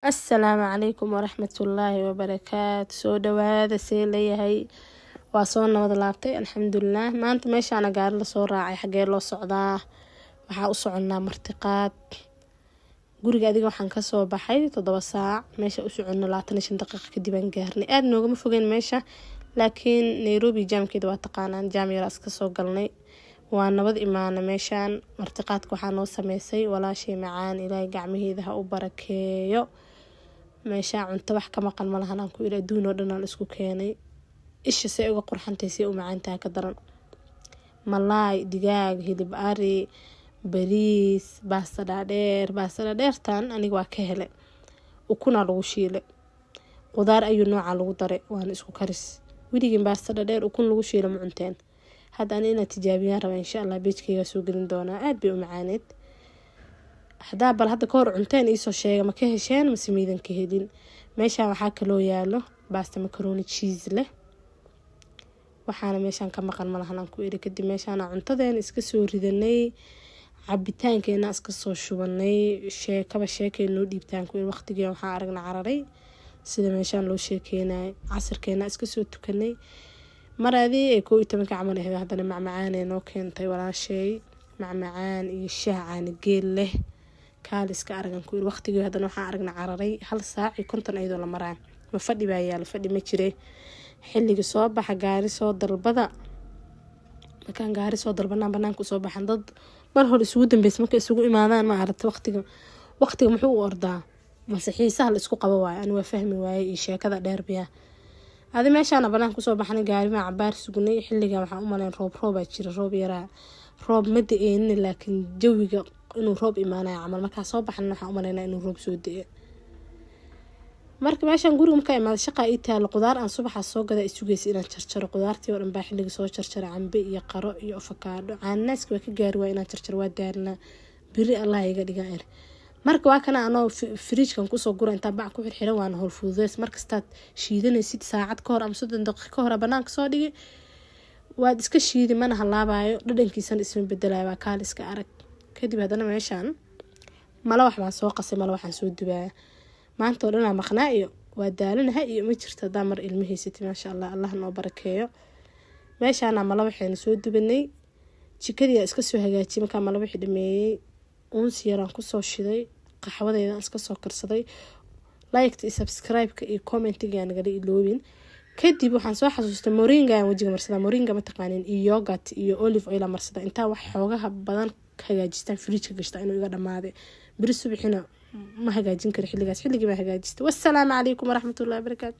Asalaamu calaykum waraxmatullaahi wabarakaatu. Soo dhawaada, see leeyahay? Waa soo nabad laabtay, alxamdulilah. Maanta meeshaana gaari lasoo raacay. Xagee loo socdaa? Waxaa u soconnaa martiqaad. Guriga adiga waxaan kasoo baxay 7 saac. Meesha u soconno 25 daqiiqa kadib aan gaarnay. Aada noogama fogeyn meesha, laakiin Nairobi jaamkeeda waa taqaanaan. Jaam yaraa iska soo galnay, waa nabad imaana. Meeshaan martiqaadka waxaa noo sameysay walaashay macaan, Ilaahay gacmaheeda ha u barakeeyo. Meeshaa cunto wax ka maqan malahan aan ku iri, adduun oo dhan aan isku keenay. Isha say uga qurxantay, say u macaantaha ka daran. Malaay, digaag, hilib ari, bariis, baasta dhaadheer. Baasta dhaadheertan aniga waa ka hele. Ukunaa lagu shiilay, qudaar ayuu nooca lagu daray, waana isku karis. Weligiin baasta dhaadheer ukun lagu shiilo ma cunteen? Hadda ani inaad tijaabiyaan raba, insha Allah page-keyga soo gelin doonaa. Aada bay u macaaneed. Hadaa bal hadda kahor cunteen, iisoo sheega, ma ka hesheen mase miidan ka helin? Meeshaan waxaa kaloo yaalo baasta macaroni cheese leh. Waxaana meeshaan ka maqan malahan aan ku iri. Kadib meeshaana cuntadeena iska soo ridanay, cabitaankeena iska soo shubanay, sheekaba sheekay noo dhiibtaan ku iri. Waqtigii waxaan aragna cararay sida meeshaan loo sheekeynayay. Casirkeena iska soo tukanay. Maradii ay 11-ka camal ahayd, haddana macmacaanee noo keentay walaashay, macmacaan iyo shaah caana geel leh, kaaliska aragan ku iri. Waqtigii haddana waxaan aragna cararay 1 saac iyo 50 iyadoo la maraa. Ma fadhi baa yaala? Fadhi ma jire. Xilliga soo baxa, gaari soo dalbada. Markaan gaari soo dalbanaan banaanka usoo baxan, dad mar hore isugu dambeysa markay isugu imaadaan, ma aragta waqtiga? Waqtiga muxuu u ordaa? Mase xiisaha la isku qabo waayo? Ani waa fahmi waaye iyo sheekada dheer biya. Adi meeshaana banaanka usoo baxnay, gaarimaa cabaar sugnay. Xilligan waxaan u maleyn roob, roobaa jira, roob yaraa. Roob ma da-eenin, laakiin jawiga inuu roob imaanayo camal. Markaa soo baxna waxaan umaleynaa inuu roob soo da-e. Marka meeshaan guriga markaa imaada, shaqaa ii taalo. Qudaar aan subaxa soo gada isugeysa inaan jarjaro. Qudaartii oo dhan baa xilliga soo jarjara: cambe iyo qaro iyo afakaadho. Caananaaska waa ka gaari waa inaan jarjaro, waa daalinaa, beri Allah iga dhigaa er. Marka waa kana anoo fridge-kan kusoo gura, intaa bac ku xirxiran, waana howl fududeys. Markastaad shiidanaysid, saacad ka hor ama 30 daqiiqo ka hor banaanka soo dhigi, waad iska shiidi, mana halaabayo, dhadhankiisana isma bedelayo. Waa kaal iska arag. Kadib haddana meeshaan mala wax baan soo qasay, mala waxaan soo dubaya. Maanta oo dhanaa maqnaa iyo waa daalanaha iyo ma jirto. Hadaa mar ilmo haysatay, maasha Allah, Allah noo barakeeyo. Meeshaana mala waxaynu soo dubanay, jikadii iska soo hagaajiyay. Markaa mala wixii dhameeyey, uunsi yaraan kusoo shiday, qaxwadeedaan iska soo karsaday. Like-ta iyo subscribe-ka iyo comment-iga nagala iloobin. Kadib waxaan soo xasuustay moringa aan wajiga marsada. Moringa ma taqaanin? Iyo yogurt iyo olive oil marsada. Intaa wax xoogaha badan hagaajistaan, fridge-ka gashta, inuu iga dhamaaday beri subaxina ma hagaajin karo xilligaas. Xilligii baa hagaajistay. Wassalaamu calaykum waraxmatullahi wabarakaatu.